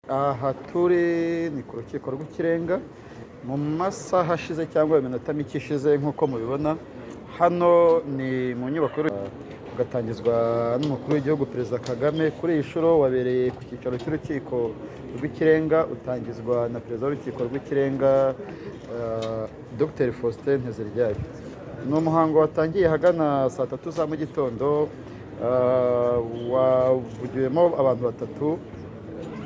Aha turi ni ku Rukiko rw'Ikirenga mu masaha ashize cyangwa iminota mike ishize. Nk'uko mubibona, hano ni mu nyubako, ugatangizwa n'umukuru w'igihugu, Perezida Kagame. Kuri iyi nshuro wabereye ku cyicaro cy'Urukiko rw'Ikirenga, utangizwa na Perezida w'Urukiko rw'Ikirenga, Dr Faustin Nteziryayo. Ni umuhango watangiye ahagana saa 3 za mu gitondo, wavugiwemo abantu batatu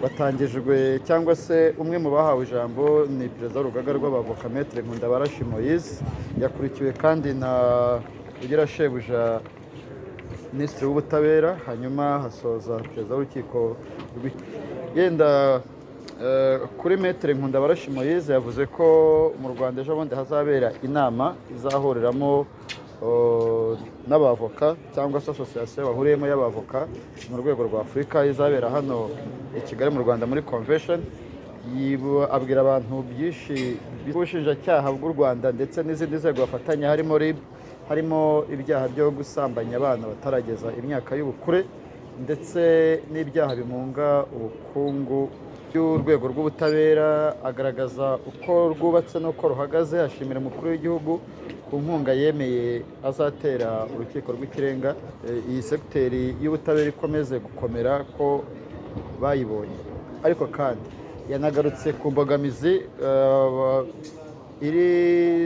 batangijwe, cyangwa se umwe mu bahawe ijambo ni perezida w'urugaga rw'abavoka, Maître Nkundabarashi Moïse. Yakurikiwe kandi na Ugirashebuja, Minisitiri w'Ubutabera, hanyuma hasoza perezida w'urukiko. Yenda kuri Maître Nkundabarashi Moïse, yavuze ko mu Rwanda ejo bundi hazabera inama izahuriramo n'abavoka, cyangwa se association bahuriyemo y'abavoka mu rwego rwa Afurika, izabera hano i Kigali mu Rwanda muri Convention. Abwira abantu byinshi by'ubushinjacyaha bw'u Rwanda ndetse n'izindi nzego bafatanya, harimo RIB, harimo ibyaha byo gusambanya abana batarageza imyaka y'ubukure ndetse n'ibyaha bimunga ubukungu. By'urwego rw'ubutabera, agaragaza uko rwubatse n'uko ruhagaze, ashimira umukuru w'igihugu ku nkunga yemeye azatera Urukiko rw'Ikirenga, iyi segiteri y'ubutabera ikomeze gukomera ko bayibonye. Ariko kandi yanagarutse ku mbogamizi iri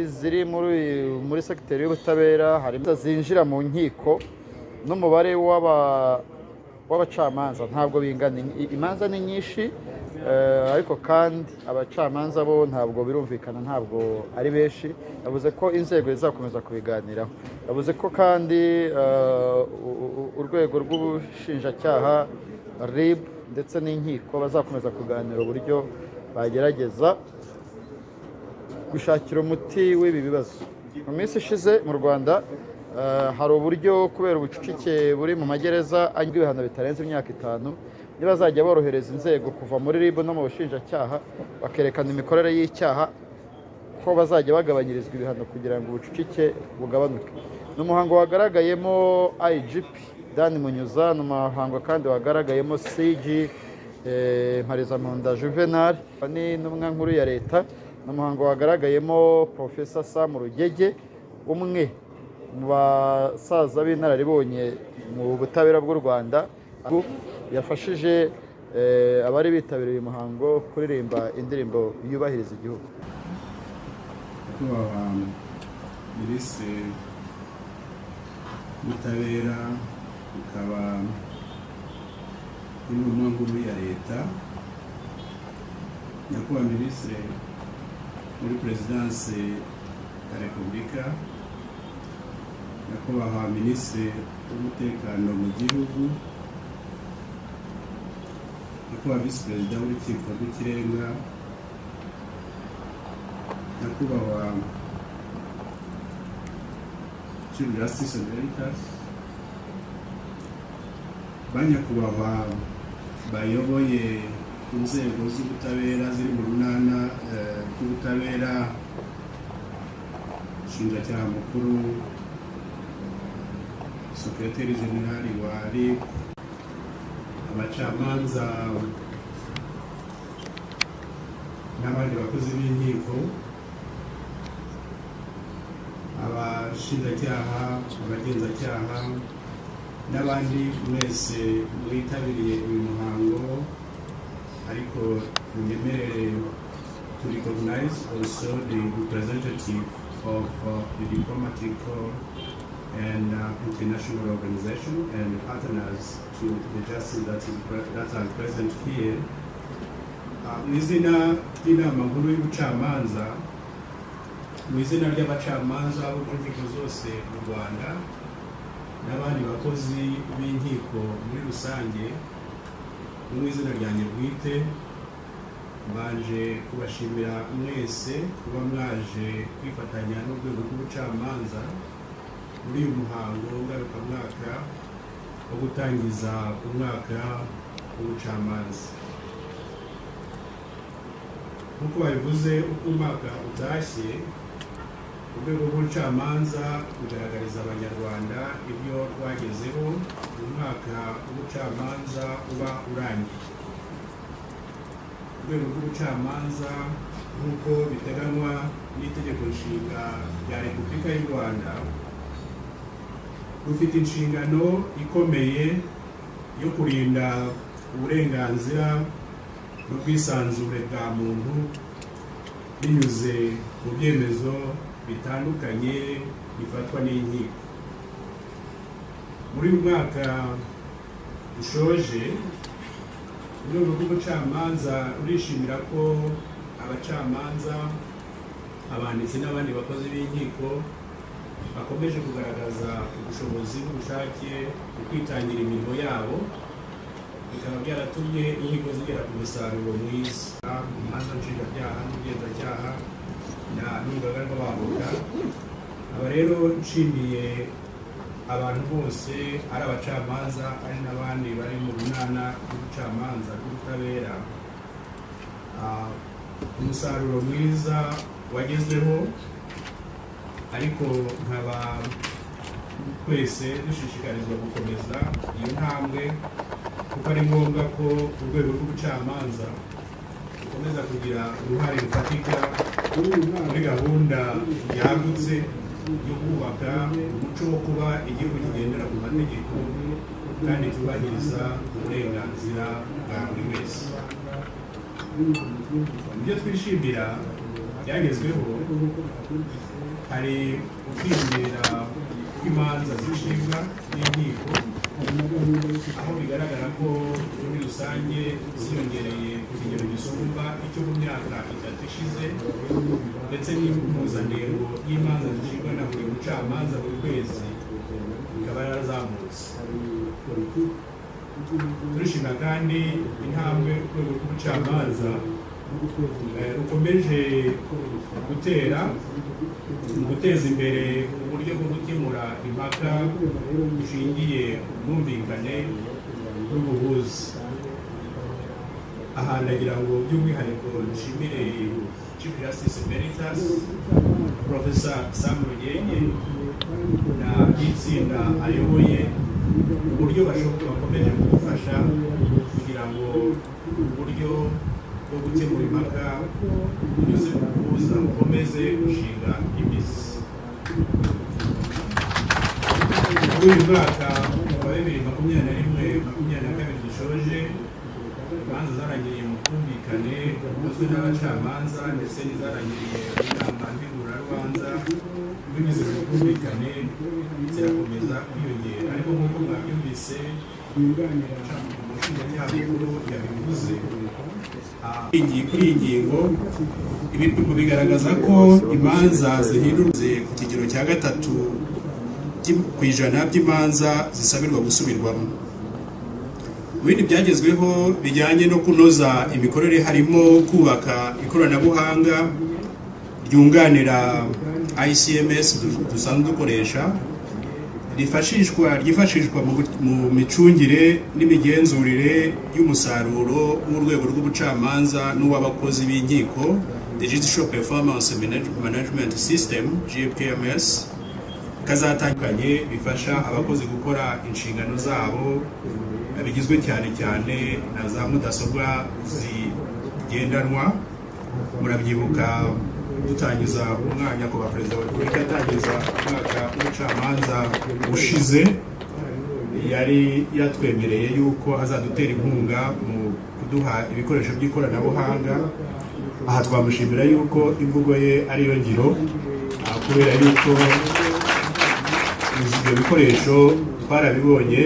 ziri muri segiteri y'ubutabera, harimo zinjira mu nkiko n'umubare w'abacamanza ntabwo bingana. Imanza ni nyinshi, ariko kandi abacamanza bo ntabwo birumvikana, ntabwo ari benshi. Yavuze ko inzego zizakomeza kubiganiraho. Yavuze ko kandi urwego rw'ubushinjacyaha, RIB ndetse n'inkiko bazakomeza kuganira uburyo bagerageza gushakira umuti w'ibi bibazo. Mu minsi ishize mu Rwanda hari uburyo, kubera ubucucike buri mu magereza anywa ibihano bitarenze imyaka 5, nibazajya borohereza inzego kuva muri RIB no mu bushinjacyaha, bakerekana imikorere y'icyaha, ko bazajya bagabanyirizwa ibihano kugira ngo ubucucike bugabanuke. Ni umuhango wagaragayemo IGP Dan Munyuza, ni umuhango kandi wagaragayemo CG Marizamunda Juvenal n'intumwa nkuru ya leta, ni umuhango wagaragayemo Professor Sam Rugege, umwe mu basaza b'inararibonye mu butabera bw'u Rwanda, yafashije abari bitabiriye uyu muhango kuririmba indirimbo yubahiriza igihugu. Nyakubahwa Minisitiri w'Ubutabera, ukaba n'intumwa nkuru ya leta, Nyakubahwa Minisitiri muri Perezidansi ya Repubulika, Nyakubahwa Minisitiri w'Umutekano mu gihugu, Nyakubahwa Visi Perezida w'Urukiko rw'Ikirenga, Nyakubahwa Chief Justice Emeritus, ba nyakubahwa bayoboye inzego z'ubutabera ziri mu runana rw'ubutabera, Umushinjacyaha mukuru, Secrétaire Général wa RIB, abacamanza n'abandi bakozi b'inkiko, abashinjacyaha, abagenzacyaha n'abandi mwese mwitabiriye uyu muhango, ariko munyemerere to recognize also the representative of the diplomatic corps and international organization and partners to the justice that are present here. Mu izina ry'Inama Nkuru y'Ubucamanza, mu izina ry'abacamanza bo mu nkiko zose mu Rwanda n'abandi bakozi b'inkiko muri rusange, no mu izina ryanjye bwite, mbanje kubashimira mwese kuba mwaje kwifatanya n'urwego rw'ubucamanza muri uyu muhango ngarukamwaka wo gutangiza umwaka w'ubucamanza. Nk'uko babivuze, uko umwaka utashye, urwego rw'ubucamanza rugaragariza Abanyarwanda ibyo rwagezeho mu mwaka w'ubucamanza uba urangiye. Urwego rw'ubucamanza, nk'uko biteganywa n'Itegeko Nshinga rya Repubulika y'u Rwanda, rufite inshingano ikomeye yo kurinda uburenganzira n'ubwisanzure bwa muntu binyuze mu byemezo bitandukanye bifatwa n'inkiko. Muri uyu mwaka ushoje, urwego rw'ubucamanza rurishimira ko abacamanza, abanditsi n'abandi bakozi b'inkiko bakomeje kugaragaza ubushobozi n'ubushake mu kwitangira imirimo yabo, bikaba byaratumye inkiko zigera ku musaruro mwiza mu manza nshinjabyaha n'ubugenzacyaha n'urugaga rw'abavoka. Aba rero nshimiye abantu bose, ari abacamanza, ari n'abandi bari mu runana rw'ubucamanza rw'ubutabera, umusaruro mwiza wagezweho, ariko nkaba twese dushishikarizwa gukomeza iyo ntambwe, kuko ari ngombwa ko urwego rw'ubucamanza rukomeza kugira uruhare rufatika muri gahunda yagutse yo kubaka umuco wo kuba igihugu kigendera ku mategeko kandi cyubahiriza uburenganzira bwa buri wese. Mu byo twishimira byagezweho hari ukwiyongera kw'imanza zicibwa n'inkiko, aho bigaragara ko muri rusange ziyongereye ku kigero gisumba icyo mu myaka 3 ishize, ndetse n'impuzandengo y'imanza zicibwa na buri mucamanza buri kwezi ikaba yarazamutse. Turishima kandi intambwe urwego rw'ubucamanza rukomeje gutera mu guteza imbere uburyo bwo gukemura impaka bushingiye ku bwumvikane n'ubuhuza. Aha ndagira ngo by'umwihariko nshimire Chief Justice Emeritus Professor Sam Rugege n'itsinda ayoboye, uburyo bakomeje kudufasha kugira ngo uburyo bwo gukemura impaka bunyuze mu buhuza bukomeze gushinga imizi. Muri uyu mwaka wa 2021-22 dushoje, imanza zarangiriye mu bwumvikane bukozwe n'abacamanza ndetse n'izarangiriye mu nama ntegurarubanza binyuze mu bwumvikane zirakomeza kwiyongera. Ariko nk'uko mwabyumvise, umushinjacyaha mukuru yabivuze, kuri iyi ngingo ibipimo bigaragaza ko imanza zihindurwa ku kigero cya 3% by'imanza zisabirwa gusubirwamo. Mu bindi byagezweho bijyanye no kunoza imikorere harimo kubaka ikoranabuhanga ryunganira ICMS dusanzwe dukoresha, ryifashishwa mu micungire n'imigenzurire y'umusaruro w'urwego rw'ubucamanza n'uw'abakozi b'inkiko, the Judicial Performance Management System, JPMS, kazatandukanye bifasha abakozi gukora inshingano zabo, bigizwe cyane cyane na za mudasobwa zigendanwa. Murabyibuka dutangiza umwanya ku Perezida wa Repubulika atangiza umwaka w'ubucamanza ushize, yari yatwemereye yuko azadutera inkunga mu kuduha ibikoresho by'ikoranabuhanga. Aha twamushimira yuko imvugo ye ariyo ngiro, kubera yuko ibyo bikoresho twarabibonye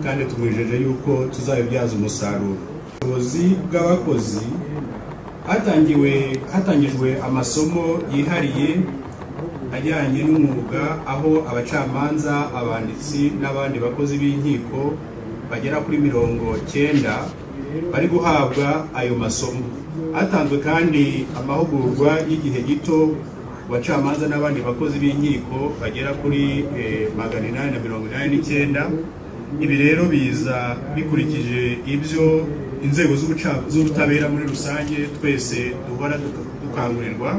kandi tumwijeje yuko tuzabibyaza umusaruro. Ubuyobozi bw'abakozi, hatangijwe amasomo yihariye ajyanye n'umwuga, aho abacamanza, abanditsi n'abandi bakozi b'inkiko bagera kuri 90 bari guhabwa ayo masomo. Hatanzwe kandi amahugurwa y'igihe gito ku bacamanza n'abandi bakozi b'inkiko bagera kuri 889. Ibi rero biza bikurikije ibyo inzego z'ubutabera muri rusange twese duhora dukangurirwa,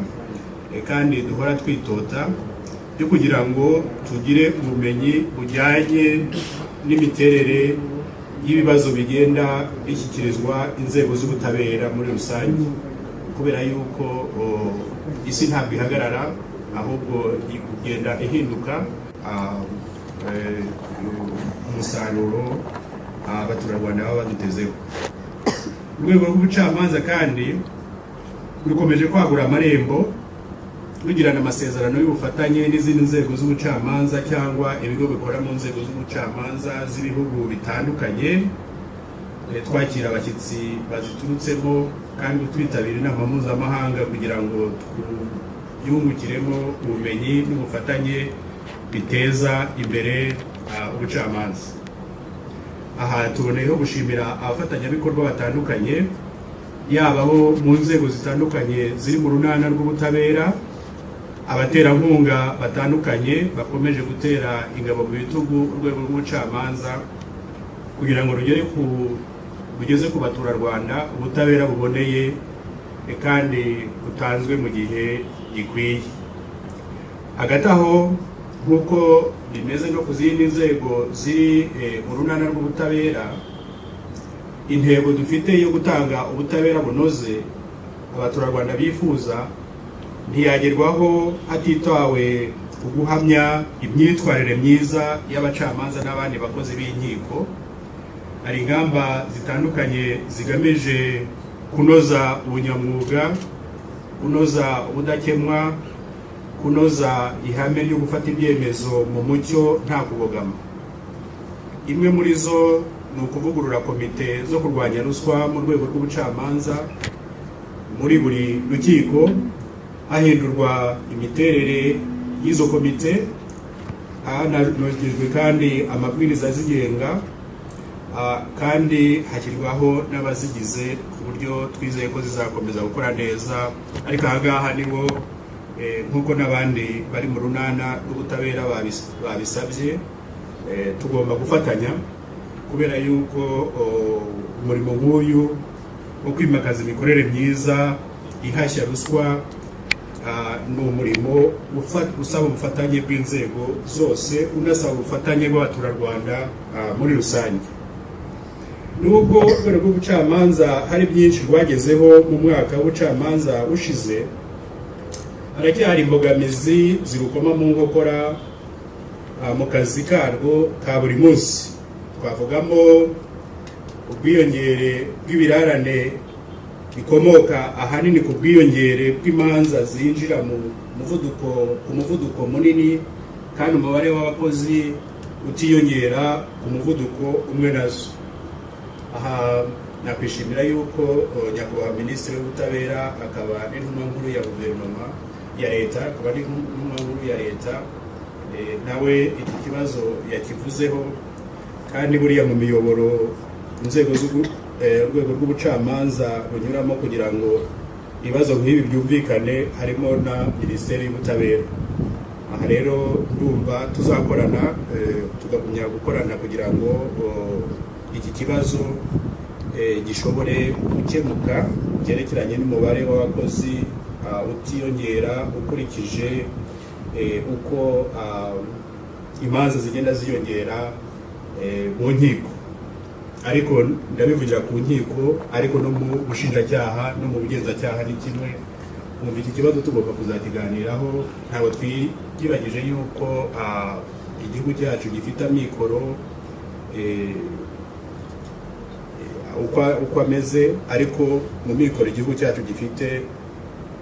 kandi duhora twitota byo kugira ngo tugire ubumenyi bujyanye n'imiterere y'ibibazo bigenda bishyikirizwa inzego z'ubutabera muri rusange, kubera yuko isi ntabwo ihagarara, ahubwo igenda ihinduka. Umusaruro abaturarwanda baba badutezeho. Urwego rw'ubucamanza kandi rukomeje kwagura amarembo, rugirana amasezerano y'ubufatanye n'izindi nzego z'ubucamanza cyangwa ibigo bikora mu nzego z'ubucamanza z'ibihugu bitandukanye. Twakira abashyitsi baziturutsemo kandi twitabira inama mpuzamahanga kugira ngo twiyungukiremo ubumenyi n'ubufatanye biteza imbere ubucamanza. Aha tuboneyeho gushimira abafatanyabikorwa batandukanye, yaba abo mu nzego zitandukanye ziri mu runana rw'ubutabera, abaterankunga batandukanye bakomeje gutera ingabo mu bitugu urwego rw'ubucamanza kugira ngo rugeze ku baturarwanda ubutabera buboneye kandi butanzwe mu gihe gikwiye. Hagati aho, nk'uko bimeze no ku zindi nzego ziri mu runana rw'ubutabera, intego dufite yo gutanga ubutabera bunoze abaturarwanda bifuza ntiyagerwaho hatitawe ku guhamya imyitwarire myiza y'abacamanza n'abandi bakozi b'inkiko. Hari ingamba zitandukanye zigamije kunoza ubunyamwuga, kunoza ubudakemwa, kunoza ihame ryo gufata ibyemezo mu mucyo nta kubogama. Imwe muri zo ni ukuvugurura komite zo kurwanya ruswa mu rwego rw'ubucamanza muri buri rukiko, hahindurwa imiterere y'izo komite, hananogejwe kandi amabwiriza azigenga, kandi hashyirwaho n'abazigize ku buryo twizeye ko zizakomeza gukora neza. Ariko aha ngaha nibo, nk'uko n'abandi bari mu runana rw'ubutabera babisabye, tugomba gufatanya, kubera yuko umurimo nk'uyu wo kwimakaza imikorere myiza ihashya ruswa ni umurimo usaba ubufatanye bw'inzego zose, unasaba ubufatanye bw'abaturarwanda muri rusange. Nubwo urwego rw'ubucamanza hari byinshi rwagezeho mu mwaka w'ubucamanza ushize, haracyari imbogamizi zirukoma mu nkokora mu kazi karwo ka buri munsi. Twavugamo ubwiyongere bw'ibirarane bikomoka ahanini ku bwiyongere bw'imanza zinjira mu muvuduko ku muvuduko munini, kandi umubare w'abakozi utiyongera ku muvuduko umwe nazo. Aha nakwishimira yuko nyakubahwa Minisitiri w'Ubutabera akaba n'intumwa nkuru ya guverinoma ya leta, akaba n'intumwa nkuru ya leta, nawe iki kibazo yakivuzeho. Kandi buriya mu miyoboro inzego urwego rw'ubucamanza runyuramo kugira ngo ibibazo nk'ibi byumvikane, harimo na Minisiteri y'Ubutabera. Aha rero ndumva tuzakorana, tugumya gukorana kugira ngo iki kibazo gishobore gukemuka, cyerekeranye n'umubare w'abakozi utiyongera ukurikije uko imanza zigenda ziyongera mu nkiko. Ariko ndabivugira ku nkiko, ariko no mu bushinjacyaha no mu bugenzacyaha ni kimwe. Mwumva iki kibazo tugomba kuzakiganiraho. Ntabwo twiyibagije yuko igihugu cyacu gifite amikoro uko ameze, ariko mu mikoro igihugu cyacu gifite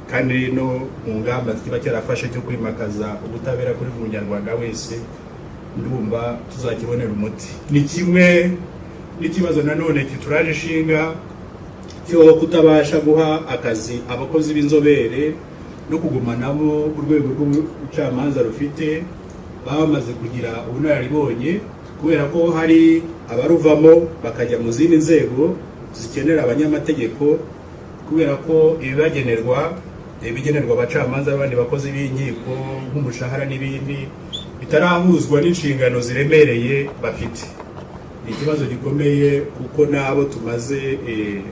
kandi no mu ngamba kiba cyarafashe cyo kwimakaza ubutabera kuri buri munyarwanda wese, ndumva tuzakibonera umuti. Ni kimwe n'ikibazo nanone kituraje ishinga cyo kutabasha guha akazi abakozi b'inzobere no kuguma nabo urwego rw'ubucamanza rufite baba bamaze kugira ubunararibonye, kubera ko hari abaruvamo bakajya mu zindi nzego zikenera abanyamategeko, kubera ko ibibagenerwa, ibigenerwa abacamanza n'abandi bakozi b'inkiko nk'umushahara n'ibindi bitarahuzwa n'inshingano ziremereye bafite. Ni ikibazo gikomeye, kuko n'abo tumaze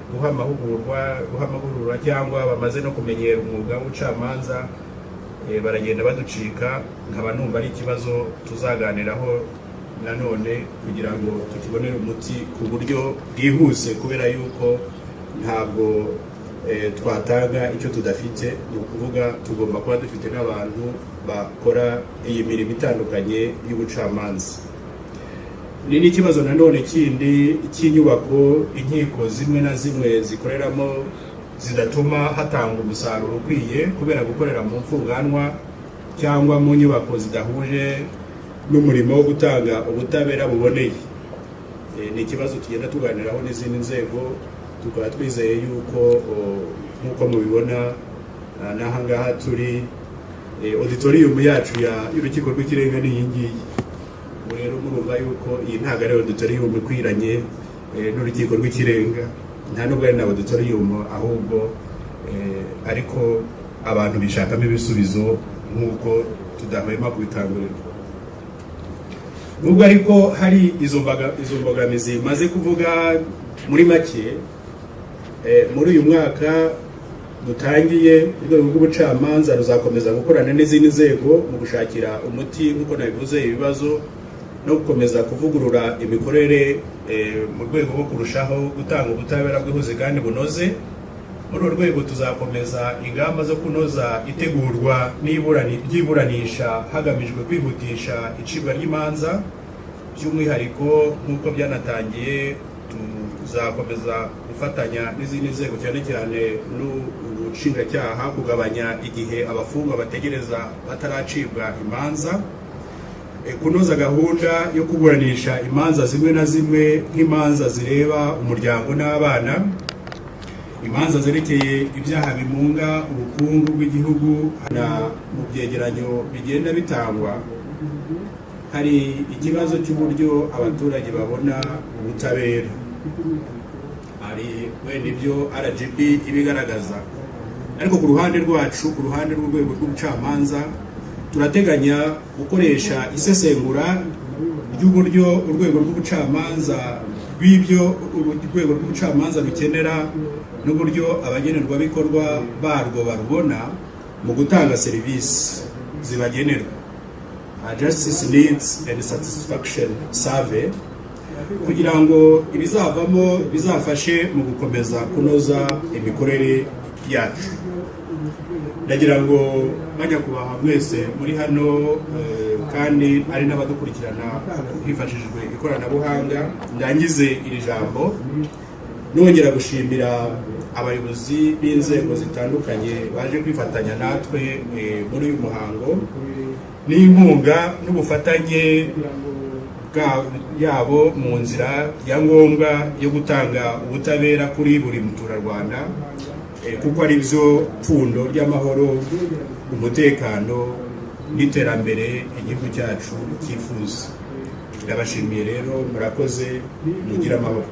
guha amahugurwa cyangwa bamaze no kumenyera umwuga w'ubucamanza baragenda baducika. Nkaba numva ari ikibazo tuzaganiraho nanone kugira ngo tukibonere umuti ku buryo bwihuse, kubera yuko ntabwo twatanga icyo tudafite. Ni ukuvuga tugomba kuba dufite n'abantu bakora iyi mirimo itandukanye y'ubucamanza. Ni n'ikibazo nanone kindi cy'inyubako inkiko zimwe na zimwe zikoreramo zidatuma hatangwa umusaruro ukwiye, kubera gukorera mu mfunganwa cyangwa mu nyubako zidahuje n'umurimo wo gutanga ubutabera buboneye. Ni ikibazo tugenda tuganiraho n'izindi nzego, tukaba twizeye yuko nk'uko mubibona n'aha ngaha turi, auditorium yacu y'Urukiko rw'Ikirenga ni iyi ngiyi. Ubu rero murumva yuko iyi ntabwo ari auditorium ikwiranye n'Urukiko rw'Ikirenga, nta nubwo ari na auditorium ahubwo, ariko abantu bishakamo ibisubizo nk'uko tudahwema kubikangurirwa. Nubwo ariko hari izo mbogamizi maze kuvuga muri make, muri uyu mwaka dutangiye urwego rw'ubucamanza ruzakomeza gukorana n'izindi nzego mu gushakira umuti, nk'uko nabivuze, ibibazo no gukomeza kuvugurura imikorere mu rwego rwo kurushaho gutanga ubutabera bwihuse kandi bunoze. Muri uru rwego tuzakomeza ingamba zo kunoza itegurwa ry'iburanisha hagamijwe kwihutisha icibwa ry'imanza. By'umwihariko, nk'uko byanatangiye, tuzakomeza gufatanya n'izindi nzego, cyane cyane n'ubushinjacyaha, kugabanya igihe abafungwa bategereza bataracibwa imanza, kunoza gahunda yo kuburanisha imanza zimwe na zimwe nk'imanza zireba umuryango n'abana, imanza zerekeye ibyaha bimunga ubukungu bw'igihugu. Na mu byegeranyo bigenda bitangwa hari ikibazo cy'uburyo abaturage babona ubutabera. Hari wenda ibyo RGB ibigaragaza, ariko ku ruhande rwacu, ku ruhande rw'urwego rw'ubucamanza, turateganya gukoresha isesengura ry'uburyo urwego rw'ubucamanza rw'ibyo urwego rw'ubucamanza rukenera n'uburyo abagenerwabikorwa barwo barubona mu gutanga serivisi zibagenerwa, Justice Needs and Satisfaction Survey, kugira ngo ibizavamo bizafashe mu gukomeza kunoza imikorere yacu. Ndagira ngo banyakubahwa mwese muri hano, kandi ari n'abadukurikirana hifashishijwe ikoranabuhanga, ndangize iri jambo nongera gushimira abayobozi b'inzego zitandukanye baje kwifatanya natwe muri uyu muhango n'inkunga n'ubufatanye yabo mu nzira ya ngombwa yo gutanga ubutabera kuri buri muturarwanda, kuko ari byo pfundo ry'amahoro, umutekano n'iterambere igihugu cyacu cyifuza. Ndabashimiye rero, murakoze, mugire amahoro.